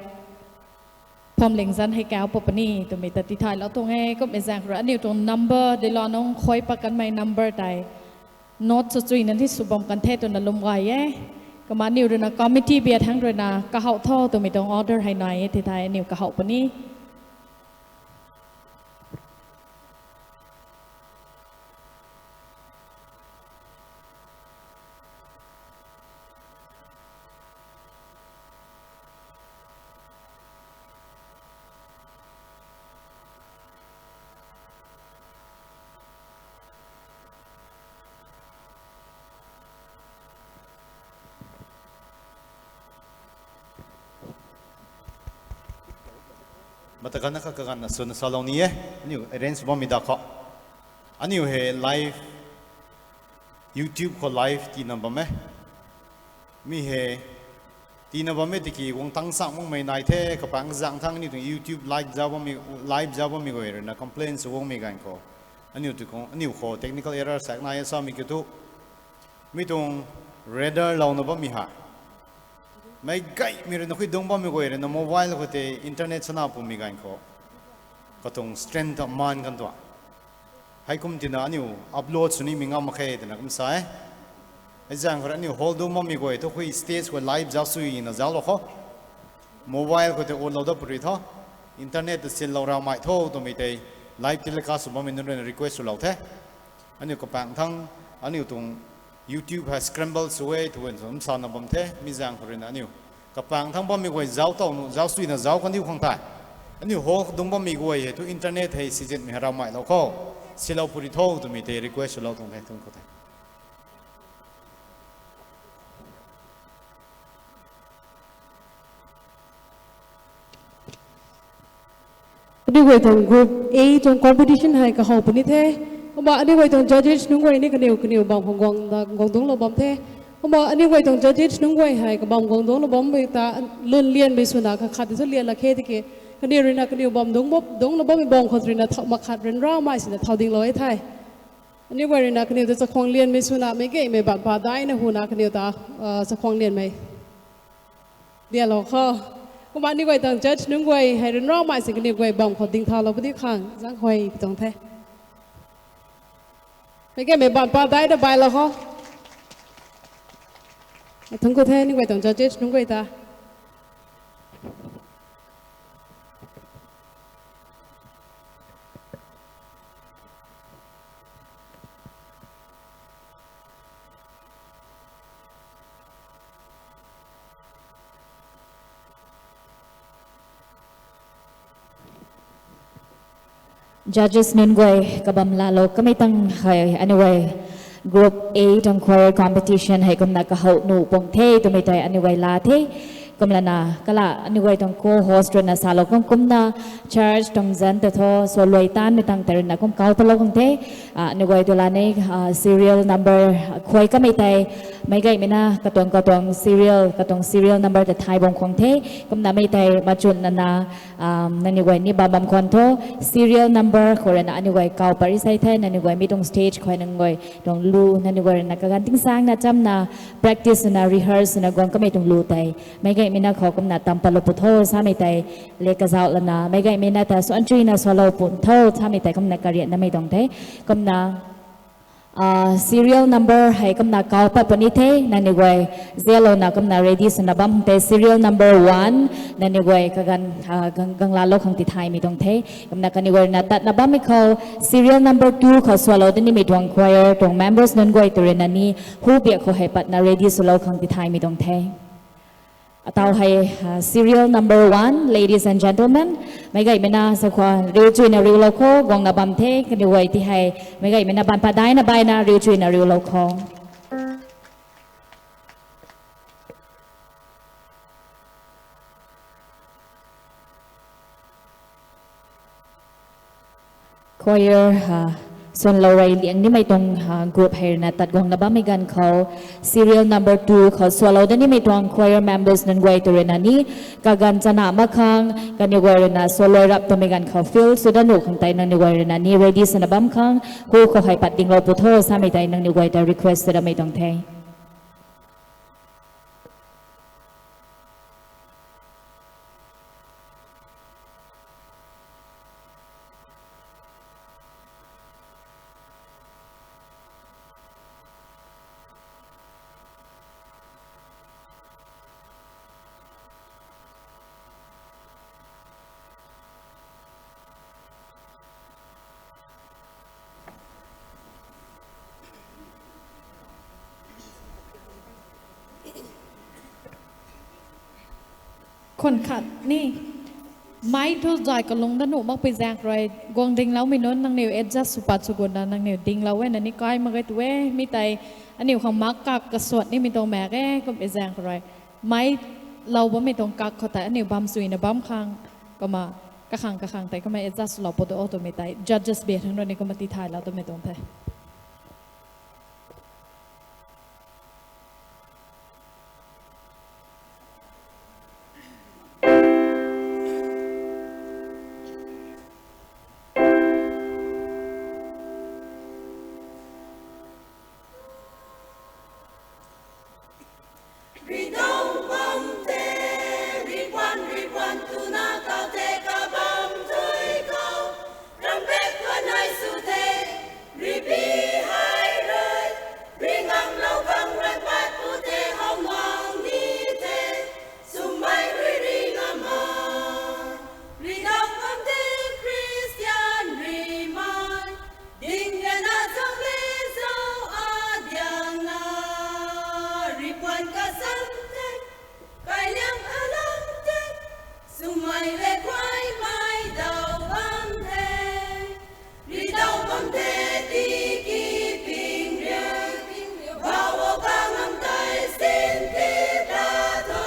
phuamling zanc hei kauc pat puni twmei ta tithaylou tuang e. Kummei zaeng khou rui aniu tuang number, dilo nung khuay pat kanmei number tei note sw chuina ni sw bam kan the twna lwm gay e. Kumna aniu ruina committee biak thangc ruina kahouh tho twmei tuang order hei nai e, tithay aniu kahouh puni. Mata ganv kha kaganvna swna salou ni e, aniu arrange bammei da khou. Aniu hei live, YouTube khou live tiina bam e. Mi hei, tiina bam e tiki guang tang sang makmei nai the, kapaeng kazang thang aniu tuang YouTube live zauc bammei, live zauc bammei guay ruina complain sw guangmei ganv khou. Aniu tu khou, aniu khou technical error sak nai e samei kiu thu. Mi tuang radar louna bammei ha. Meic gaymei ruina khui dungc bammei guay ruina mobile khou tei internet sana pumei ganv khou. Katuang strength ta maan kan tua. Heikum tina aniu upload sw nimei ngam mak khe twna kum sa e. Hei zaeng khou rui aniu hall dungc bammei guay thu khui stage khou live zauc suina zauclou khou. Mobile khou tei onlou dat puni tho. Internet ta sinlou ramei tho twmei tei live telecast sw bammei nunc ruina request swlou the. Aniu kapaeng thang, aniu tuang YouTube hei scramble sw e, thu nsam sana bam the, mi zaeng khou ruina aniu. Kapaeng thang bammei guay zauc tow nu, zauc suina zauc kandiu khang tei. Aniu hall dungc bammei guay hei thu internet hei sizitmei hei ramei lou khou. Silou puni tho twmei tei request swlou tuang the, thun khou the. Aniu guay tuang group A tuang competition hei kahow puni the. Kumna aniu guay tuang judges nunc guay ni kaniw kaniw bam khou guang, guang dungclou bam the. Kumna aniu guay tuang judges nunc guay hei kabam guang dungclou bammei ta lun lianmei swna kakhat tei thu lian lak khe tiki. Kaniw ruina kaniw bam dungc, dungclou bammei bam khou ruina thau mak khat ryanramei sina thau dinglou e the. Aniu guay ruina kaniw ta chakhwang lianmei swna meic gaymei baan pa daina huna kaniw ta, ah, chakhwang lianmei. Dialou khou. Kumna aniu guay tuang judge nunc guay hei ryanramei sina kaniw guay bam khou dingthaulou puni khang zaenghuay tuang the. Meic gaymei baan pa dai ta bailou khou. Thangc khou the aniu guay tuang judges nunc guay ta. Judges nunc guay kabam laalou kamei tang hei aniu guay group A tuang choir competition hei kumna kahow nuh pung the twmei tei aniu guay laa the. Kumlana kala aniu guay tuang co-host ruina salou khang kumna church tuang zanc ta thu swluai taanmei tang tei ruina kum kau palou khang the. Ah, aniu guay tu laa ni, ah, serial number khuay kamei tei meic gaymei na katuang katuang serial, katuang serial number ta thay bam khang the. Kumna mei tei machunna na, nangniw guay ni bam bam khwan tho, serial number khou ruina aniu guay kau pat ri sei the, nangniw guay mi tuang stage khou nang guay tuang lu, nangniw guay ruina kaganv tingsaengna chamna practice swna rehearse swna guang kamei tuang lu tei meic gaymei na khou kumna tam patlou pw tho samei tei le kazauh lana meic gaymei na ta suan chuina swlou pw tho samei tei kumna kariatnamei tuang the. Kumna serial number hei kumna kau pat puni the, nangniw guay zialouna kumna ready swna bam tei serial number one, nangniw guay kaganv, ah, gang, gang laalou khang tithaymei tuang the. Kumna kaniw guay ruina tatna bammei khou serial number two khou swlou da nimei tuang choir tuang members nunc guay tu ruina ni hu biak khou hei patna ready swlou khang tithaymei tuang the. Ataw hei, ah, serial number one, ladies and gentlemen, meic gaymei na sa khou riu chuina riulou khou guangna bam the, kaniw guay ti hei meic gaymei na baan pa daina baina riu chuina riulou khou. Choir, ah, swanlou rey liang nimei tuang, ah, group hei ruina tat guangna bammei ganv khou serial number two khou swlou da nimei tuang choir members nunc guay tu ruina ni kaganv chana mak khang kaniw guay ruina swluai rap twmei ganv khou field sw da nuh khang tei nangniw guay ruina ni ready swna bam khang hu khou hei pat dinglou pw tho samei tei nangniw guay ta request sw damei tuang the. Khun khat ni, mei thu zay kalung da nuh makpui zaeng rui, guang dingloumei nunc nangniw adjust sw pat sw gutna nangniw dinglou e na ni kai mak ge tu e, mi tei aniu khang mak kak kasuat nimei tuang maek e, kumpui zaeng rui. Mei lou bammei tuang kak khou tei aniu bam suina bam khang, kumna Kakhang kakhang tei kamei adjust lou pu tu o twmei tei judges bia thang rui ni kumna tithaylou twmei tuang the. Ridau bam the, ripuan ripuan twna kau the kabam tui khou, trumpet khwan hei sw the, ripi hei rui, ringamlou khang rui pat pu the how nuang ni the, swmei rui ringam a. Ridau bam the Christian rimei, ding rian na zang le zau adiang na, ripuan kasan the, kailiang alam the, swmei le kuaymei dau bam the. Ridau bam the tiki ping riu, bau o kangam tei sin ti pla tho.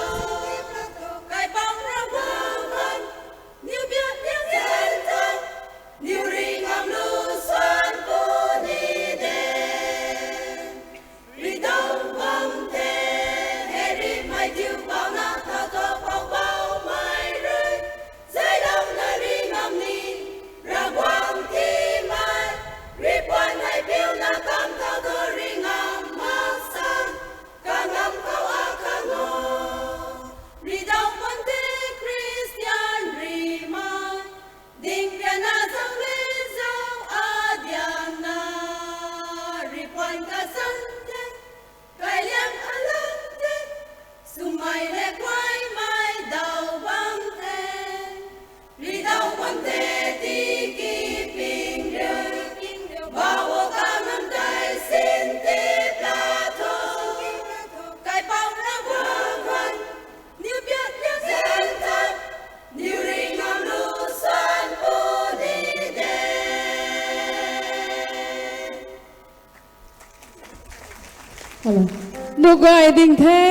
Kaipouc Ravguangc khang, niw biak liang zen tho, niw ringam lu swan puni de. Ridau bam the, hei rimei diu bau na tha tho khou baumei rui, zeilouna ringam ni, Ravguangc timei, ripuan hei piuna kam thau tho ringam mak san, kangam khou akhang o. Ridau bam the Christian rimei, ding rian na zang le zau adiang na, ripuan kasan the, kailiang alam the, swmei le kuaymei dau bam the. Ridau bam the tiki ping riu, bau o kangam tei sin ti pla tho. Kaipouc Ravguangc khang, niw biak liang zen tho, niw ringam lu swan puni de. Hello. Nugay ding the,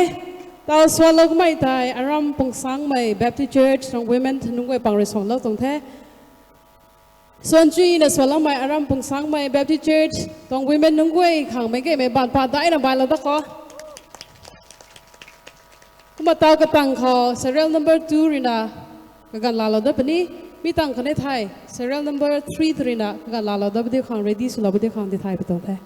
tau suanlou kamei tei, Aram Pungsangmei Baptist Church tuang women nunc guay pang rui suanlou tuang the. Suan chuina suanloumei Aram Pungsangmei Baptist Church tuang women nunc guay khang meic gaymei baanv pa daina bailou dat khou. Kumna tau katang khou serial number two ruina kaganv laalou dat puni, mi tang khatni thei serial number three tw ruina kaganv laalou dat padiu khang ready swlou padiu khang tithay pui tuang the.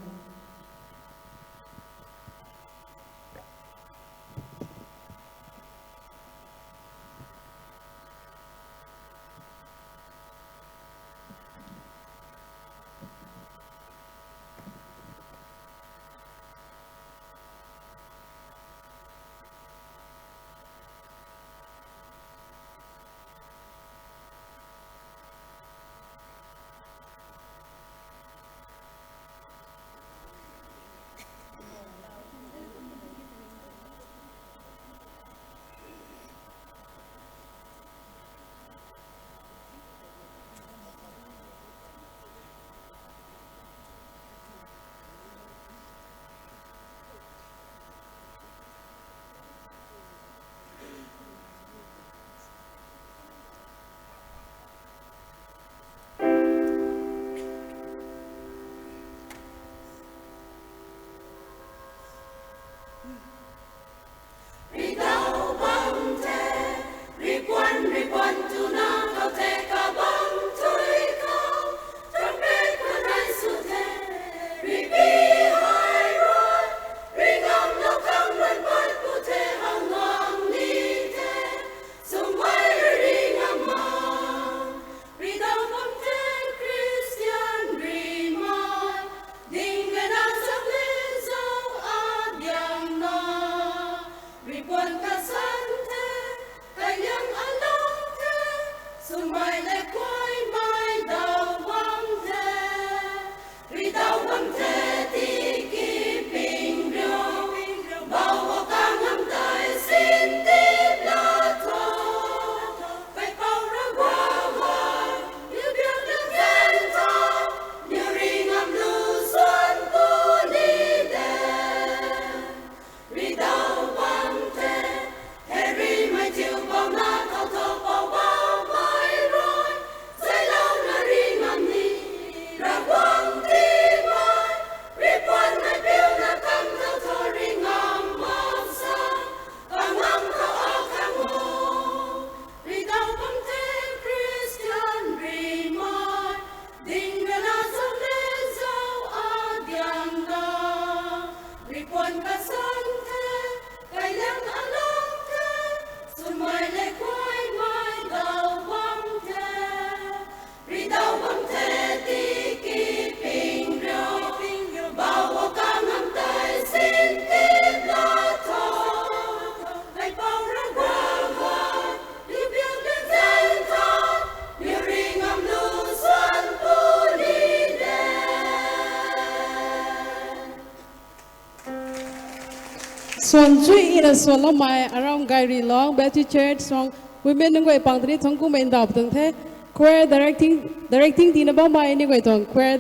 Suan chuina suan loumei around Gairi Long Baptist Church tuang women nunc guay pang tini thangc kumei ndauh pw tuang the. Choir directing, directing tina bammei ni guay tuang choir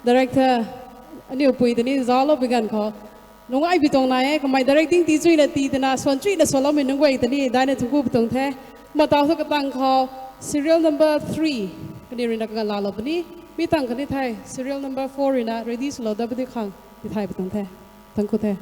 director aniu pui tini zauclou pui ganv khou nungai pw tuang nai e. Kamei directing ti chuina ti tina suan chuina suan loumei nunc guay tini daina thangc ku pw tuang the. Kumna taw thu katang khou serial number three kaniw ruina kaganv laalou puni. Mi tang khatni thei serial number four ruina ready swlou dat pw di khang tithay pw tuang the. Thangc ku the.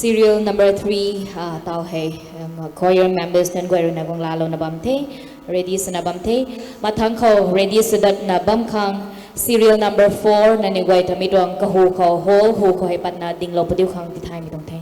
Serial number three, ah, taw hei, um, choir members nunc guay ruina guang laalouna bam the, ready swna bam the. Mathangc khou ready sw datna bam khang serial number four nangniw guay ta mi tuang kahu khou hall hu khou hei patna dinglou pw diu khang tithaymei tuang the.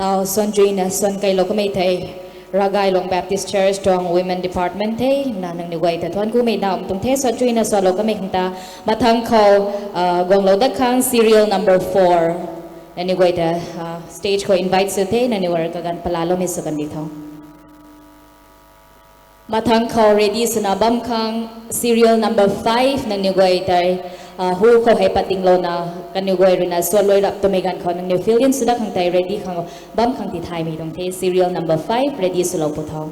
Taw suan chuina suan kailou kamei thei, Ravgaylong Baptist Church tuang Women Department the, na nangniw guay ta thuanc kumei ndauh pw tuang the, suan chuina suanlou kamei khang ta. Mathangc khou, ah, guanglou dat khang serial number four nangniw guay ta, ah, stage khou invite sw the, nangniw guay kaganv palaloumei sw kandi tho. Mathangc khou ready swna bam khang serial number five nangniw guay tei, ah, hu khou hei pat dinglouna kaniw guay ruina suan luai rap twmei ganv khou nangniw fill in sw dat khang tei ready khang bam khang tithaymei tuang the. Serial number five ready swlou pw tho.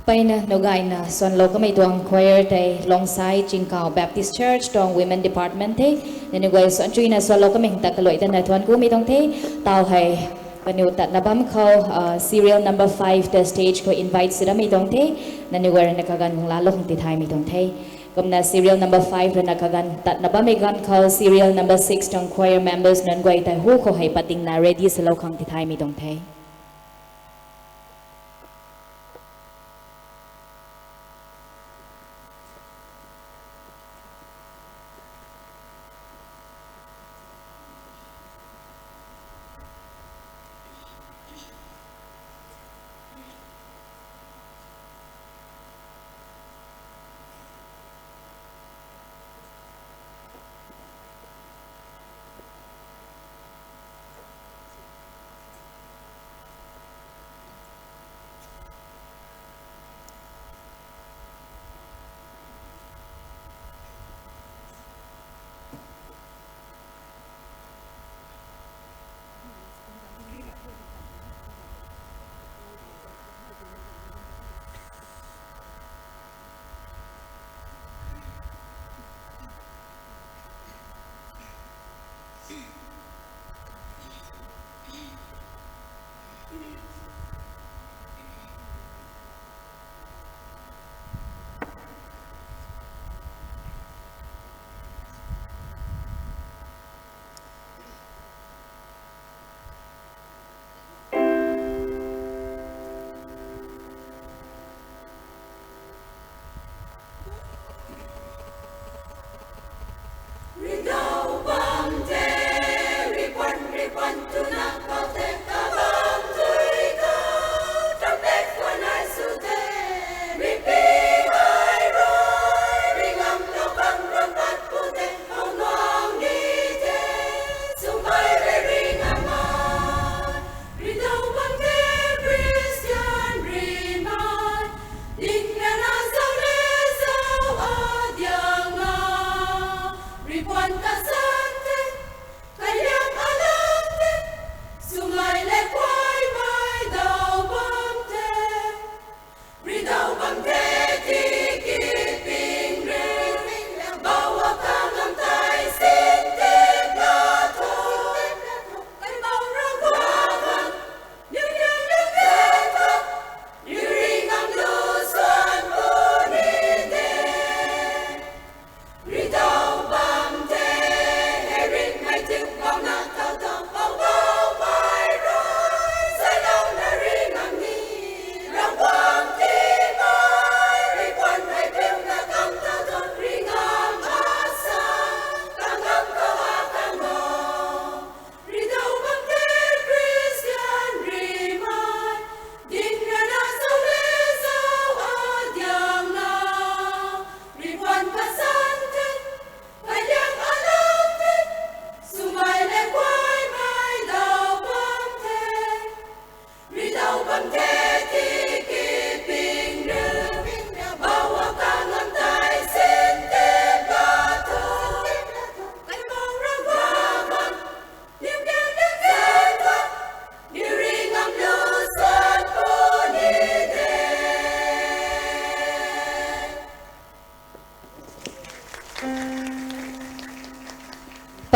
Mpeyna nuh gayna swanlou kamei tuang choir tei Longsai Chingkau Baptist Church tuang Women Department the. Nangniw guay swan chuina swanlou kamei ta kaluai tana thuan kumei tuang the. Tau hei kaniw tatna bam khou serial number five ta stage khou invite sw damei tuang the. Nangniw guay ruina kaganv guang laalou khang tithaymei tuang the. Kumna serial number five ruina kaganv tatna bammei ganv khou serial number six tuang choir members nunc guay tei hu khou hei patingna ready swlou khang tithaymei tuang the.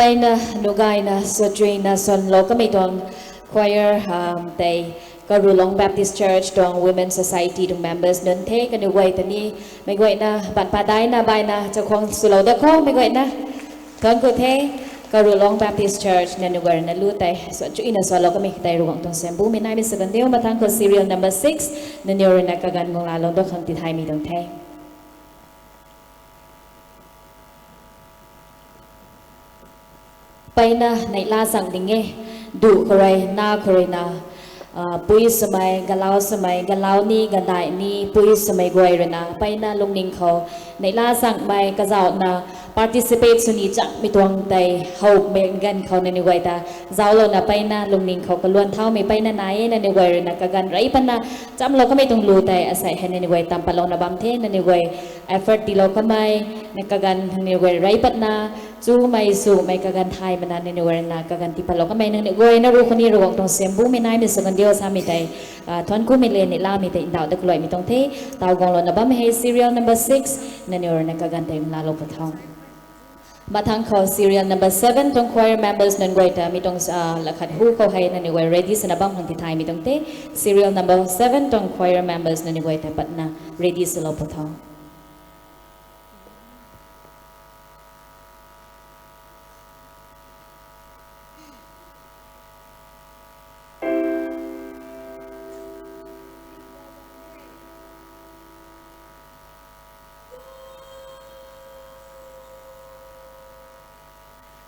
Mpeyna nuh gayna swan chuina swanlou kamei tuang choir tei Karulong Baptist Church tuang Women Society tuang members nunc the. Kaniw guay ta ni meic guayna pat padaina baina chakhwang swlou da khou meic guayna thuan ku the. Karulong Baptist Church nangniw guay ruina lu tei swan chuina swanlou kamei tei Ravguangc tuang sembumei naimei sw kan diu. Mathangc khou serial number six nangniw ruina kaganv guang laalou da khang tithaymei tuang the. Mpeyna neihla zang ding e. Duh khou rui na khou ruina pui swmei, galau swmei, galau ni, gandai ni, pui swmei guay ruina mpeyna lungning khou neihla zangmei kazauhna Participate sw ni changmei tuang tei howmei ganv khou nangniw guay ta zauclouna peyna lungning khou kaluan thaumei peyna nai e. Nangniw guay ruina kaganv rey patna chamlou kamei tuang lu tei asei hei nangniw guay tam patlouna bam the. Nangniw guay effort tiilou kamei, na kaganv nangniw guay rey patna chumei swmei kaganv thay mana nangniw guay ruina kaganv tii patlou kamei nangniw guay na ru khou ni Ravguangc tuang siam bumei naimei sw kan diu samei tei, ah, thuanc kumei le ni lamei tei ndauh da kaluaimei tuang the. Taw guanglouna bammei hei serial number six, nangniw ruina kaganv tei laalou pu tho. Mathang khou serial number seven tuang choir members nunc guay ta mi tuang, ah, lakhat hu khou hei nangniw guay ready swna bam khang tithaymei tuang the. Serial number seven tuang choir members nangniw guay ta patna ready swlou pu tho.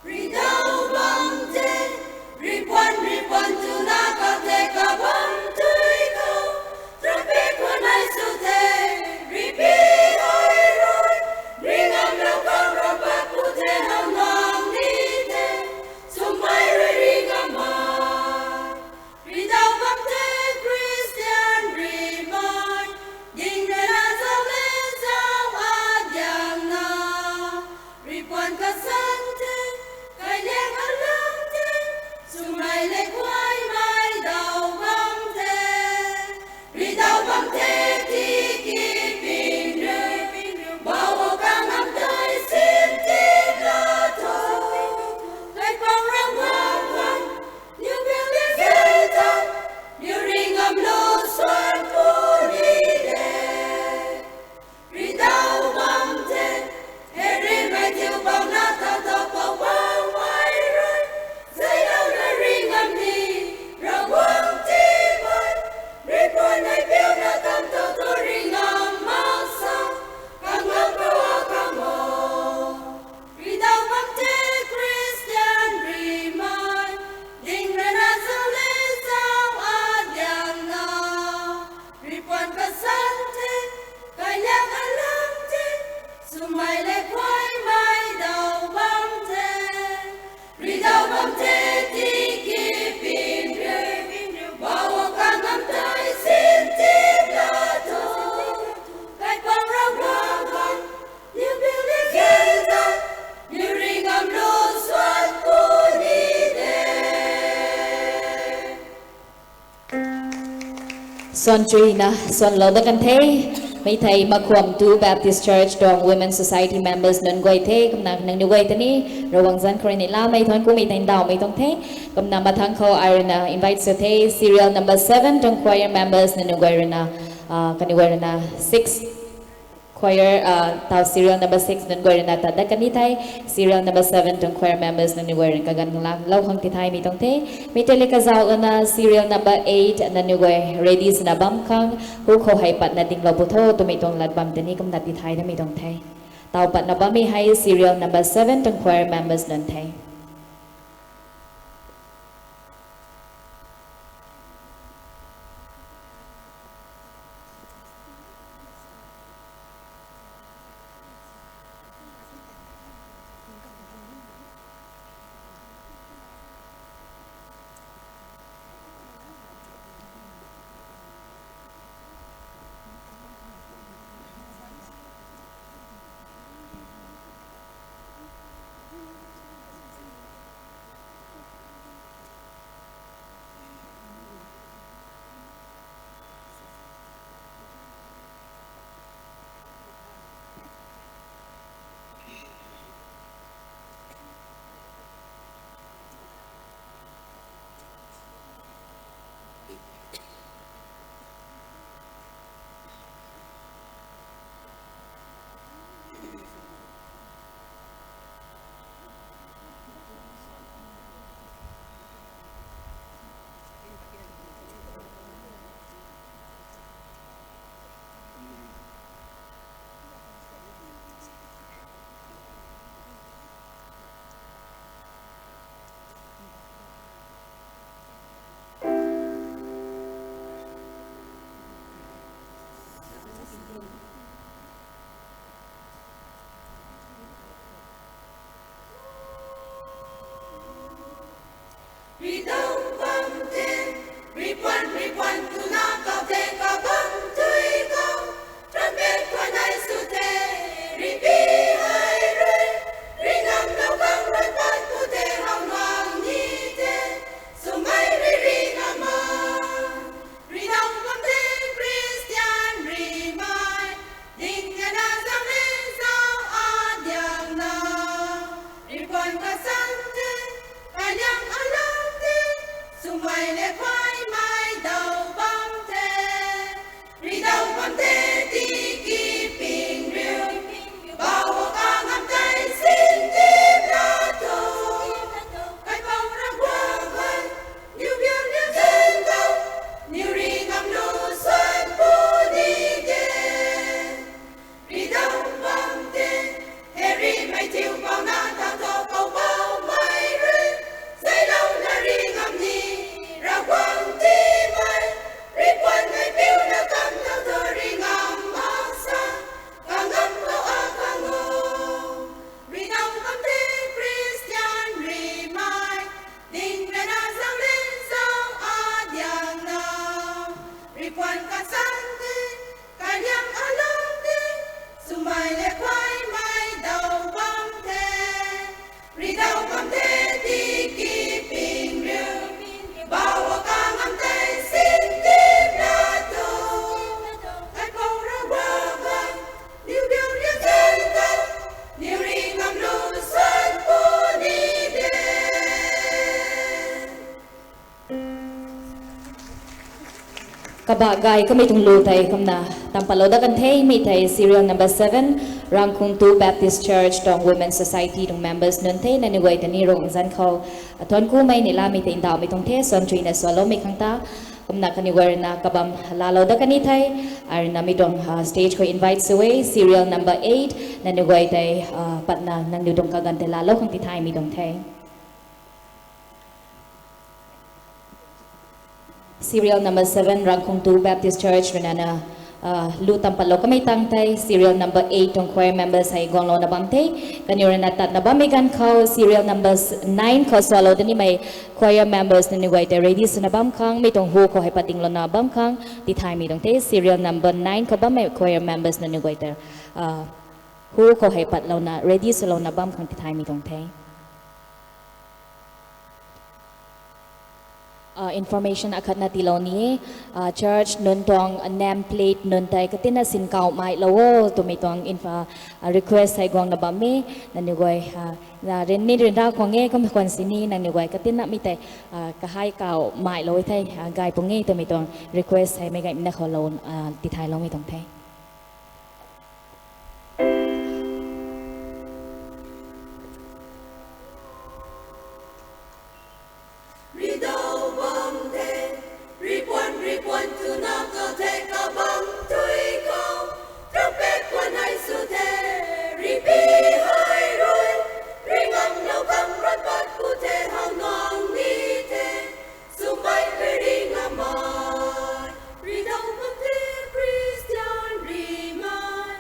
Ridau bam the, ripuan ripuan tuna kate kabam tui khou, trumpet khwan nai sw the, ripi hoi rui, ringam lou khang ram pat pu the, hau nang ni the, swmei rui ringam ma. Ridau bam the Christian rimei, ding rui na zau le zau adiangna. Ripuan kasan the, kailiak alam the, swmei le kuaymei dau bam the. Ridau bam the tiki ping rui, bau o kangam tei sin tip la tho. Kaipouc Ravguangc, niw building zeta, niw ringam lou swan puni de. Ridau bam the, hei rimei thiu bam na ta ta pou bam mei rui, zaylouna ringam ni, Ravguangc tiimei, ripuan nei piuna tam tho tu ringam mak sa, kangam rua kang o. Ridau bam the Christian rimei, ding rui na zau le zau adiangna. Ripuan kasan the, kailiak alam the, swmei le kuaymei dau bam the. Ridau bam the tiki ping rui, bau o kangam tei sin tip la tho. Kaipouc Ravguangc, niw building zeta, niw ringam lou swan puni de. Swan chuina swanlou da kan the. Mi thei Makhuam Tu Baptist Church tuang Women Society members nunc guay the. Kumna nangniw guay ta ni Ravguangc zanc khou rui ni lamei thuanc kumei tei ndauhmei tuang the. Kumna mathang khou ai ruina invite sw the serial number seven tuang choir members nangniw guay ruina, ah, kaniw guay ruina six choir, ah, taw serial number six nunc guay ruina tat dat kan ni the. Serial number seven tuang choir members nangniw guay ruina kaganv lang lou khang tithaymei tuang the. Mi tei le kazauh lana serial number eight nangniw guay ready swna bam khang hu khou hei patna dinglou pu tho twmei tuang lat bam tei ni kumna tithay damei tuang the. Taw patna bammei hei serial number seven tuang choir members nunc the. Ba gay kamei tuang lu tei kumna tam patlou dat kan the, mi tei serial number seven, Rangkhung two Baptist Church tuang Women Society tuang members nunc the, nangniw guay ta ni rung zan khou, a, thuan kumei ni lamei tei ndauhmei tuang the, suan chuina sualoumei khang ta. Kumna kaniw guay rui na kabam laalou dat kan ni the, arui na mi tuang, a, stage khou invite sw e, serial number eight, nangniw guay tei, a, patna nangniw tuang kaganv tei laalou khang tithaymei tuang the. Serial number seven, Rangkhung two Baptist Church rui na, a, lu tam patlou kamei tang tei, serial number eight tuang choir members hei guanglouna bam the. Kaniw rui na tatna bammei ganv khou, serial number nine khou sualou dat nimei choir members nangniw guay tei ready swna bam khang, mi tuang hu khou hei pat dinglouna bam khang tithaymei tuang the. Serial number nine khou bammei choir members nangniw guay tei, a, hu khou hei patlouna ready swlouna bam khang tithaymei tuang the. A, information akhatna tiilou ni e, a, church nunc tuang name plate nunc tei katina sin kauhmailou o twmei tuang inf-, a, request hei guangna bam e, nangniw guay, a, na rin ni ryanra khwang e, kum khwan sini nangniw guay katina mi tei, a, kahei kauhmailou e thei, a, gay pung e twmei tuang request hei meic gaymei na khou lou, a, tithayloumei tuang the. Ridau bam the, ripuan ripuan twna kau the kabam tui khou, trumpet puan hei sw the, ripi hei rui, ringamlou khang rat pat ku the hau nuang ni the, swmei peri ngamei, ridau bam the Christian rimei,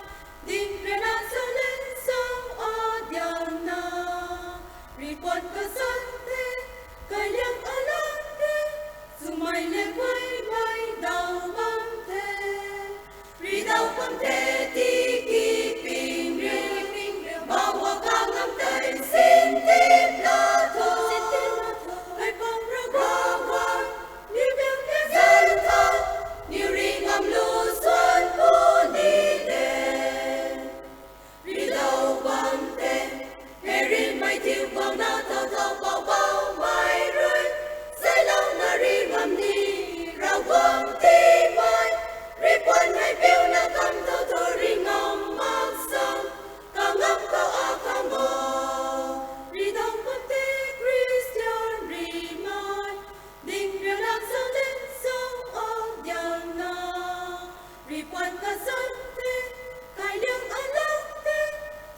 ding rana salen sang adiangna, ripuan kasan the, kaliang alang the, swmei le guaymei dau bam the, ridau bam the tiki ping ri, bawa kangam tei sin tip la tho, kaipang Ravguangc, niw biang ke zan tho, niw ringam lu suan puni de. Ridau bam the, hei rimei thiu guangna thau thau pou poumei rui, seilouna ringam ni, Ravguangc tiimei, ripuan hei piuna kam thau thau ringam mak sang, kangam khou akhang o, ridau bam the Christian rimei, ding rana salen sang adiangna, ripuan kasan the, kaliang alang the,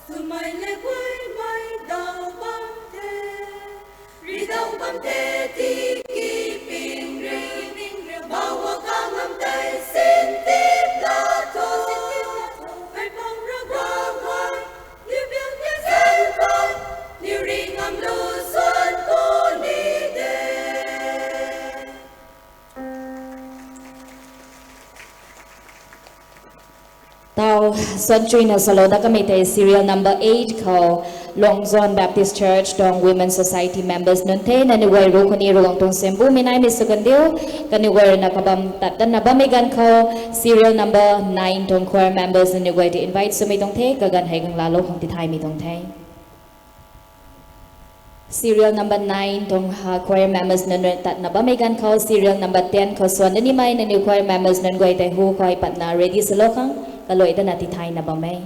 swmei le guaymei dau bam the, ridau bam the tiki ping ri, bawa kangam tei sin tip la tho, kaipang Ravguangc, niw biang ke zan tho, niw ringam lu suan puni de. Tau, suan chuina sualou dat kamei tei serial number eight khou, Longzon Baptist Church tuang Women Society members nunc the, nangniw guay rui khou ni Ravguangc tuang siambu mi naimei sw kan diu, kaniw guay rui na kabam tat datna bammei ganv khou, serial number nine tuang choir members nangniw guay ta invite swmei tuang the, kaganv hei gang laalou khang tithaymei tuang the. Serial number nine tuang, ha, choir members nunc rui tatna bammei ganv khou, serial number ten khou suan dat nimei nangniw choir members nunc guay tei hu khou hei patna ready swlou khang, kaluai dana tithayna bam e.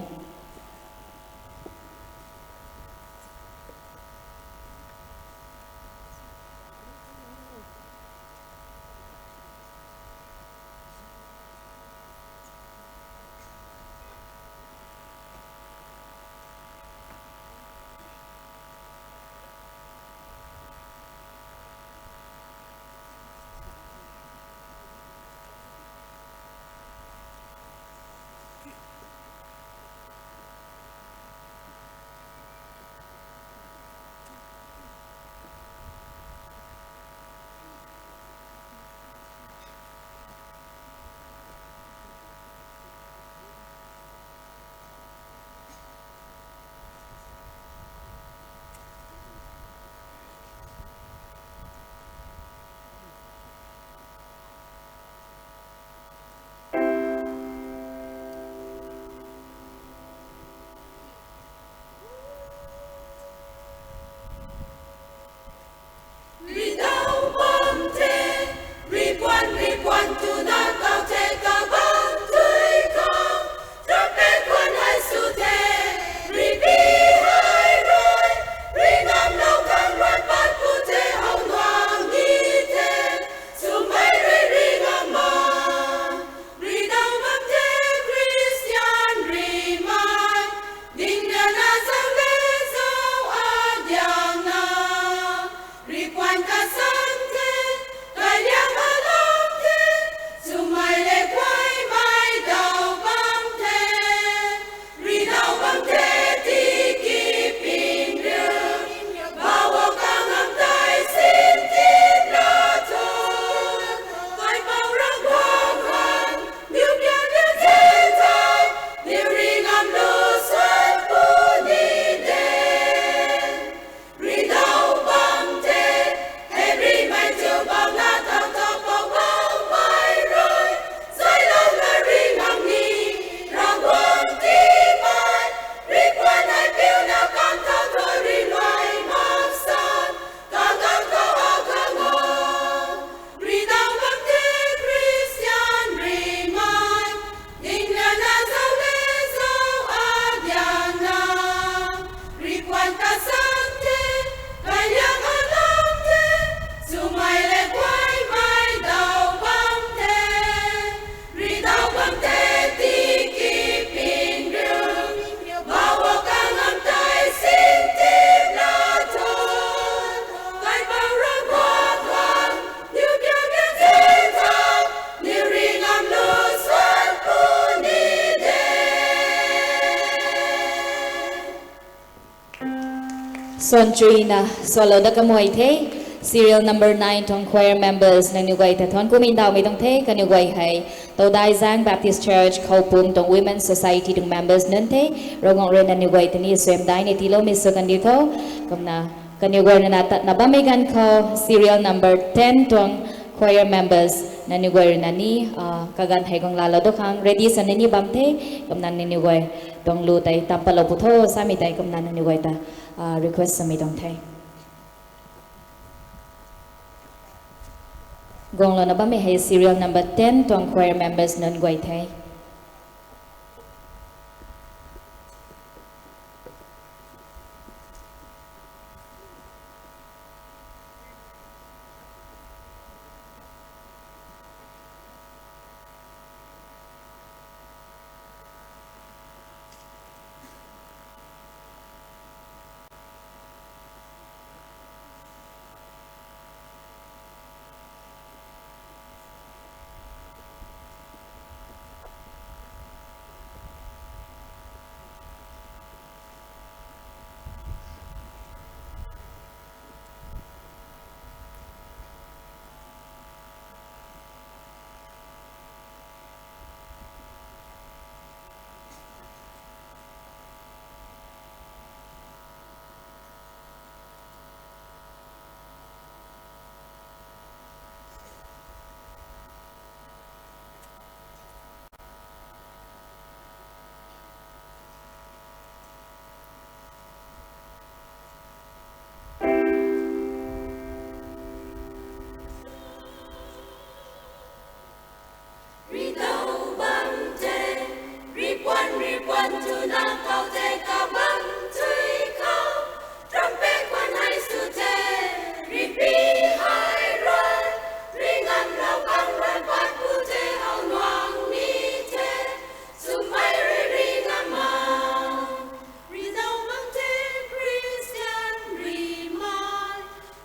Suan chuina swalou dat kamei the, serial number nine tuang choir members nangniw guay ta thuanc kumei ndauhmei tuang the. Kaniw guay hei Todai Zang Baptist Church, Khoupum tuang Women Society tuang members nunc the. Ravguangc rui nangniw guay ta ni suaimdai ni tiiloumei sw kandiu tho. Kumna kaniw guay rui na tatna bammei ganv khou serial number ten tuang choir members nangniw guay rui na ni kaganv hei guang laalou dat khang ready sw ni bam the. Kumna nangniw guay tuang lu tei tam patlou pu tho samei tei kumna nangniw guay ta request swmei tuang the. Guanglouna bammei hei serial number ten tuang choir members nunc guay the. Ridow bam the, ripuan ripuan twna kau tei kabam tui khou, trumpet kuan hei sw the, ripi hei rui, ringam lou bang rui pat pu the, how nuang ni the, swmei rui ringam ma. Ridow bam the Christian rimei,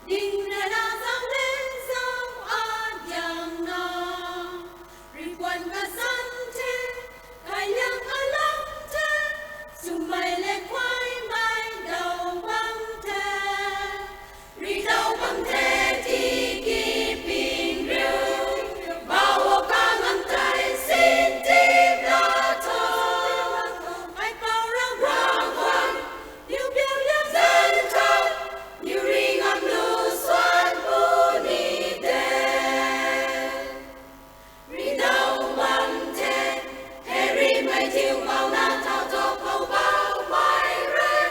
ding rana zauc le zauc adiangna. Ripuan kasan the, kailiang alam the, swmei le khuaymei dow bam the. Ridow bam the tiki ping riu, bau kangam tei sin tip la tho. Kaipouc Ravguangc, niw biak liang zan tho, niw ringam lu suan puni de. Ridow bam the, hei rimei thiu bau na thau tho khou bau mei rui,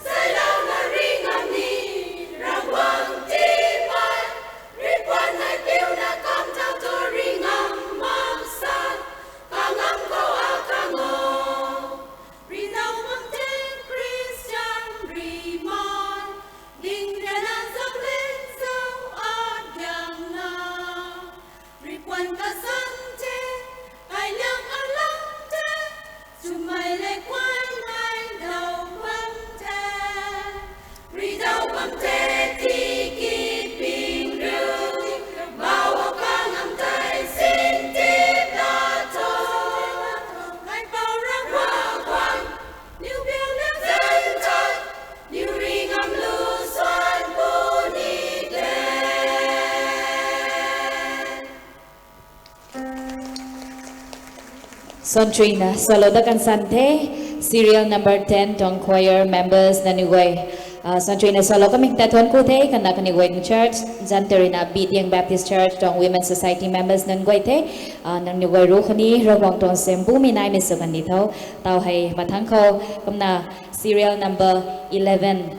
zaylouna ringam ni, Ravguangc tipei, ripuan hei piuna kam thau tho ringam mak sa, kangam khou akang o. Ridow bam the Christian rimei, ding rana zauc le zauc adiangna. Ripuan kasan the, kailiang alam the, swmei le khuaymei dow bam the. Ridow bam the tiki ping riu, bau kangam tei sin tip la tho. Kaipouc Ravguangc, niw biak liang zan tho, niw ringam lu suan puni de. Suan chuina swalou dat kan san the, serial number ten tuang choir members nangniw guay, suan chuina swalou kamei ta thuanc ku the. Kumna kaniw guay tuang church zan tei rui na Bitiang Baptist Church tuang Women Society members nunc guay the, nangniw guay rui khatni Ravguangc tuang siambuimei naimei sw kandi tho. Tau hei mathangc khou kumna serial number eleven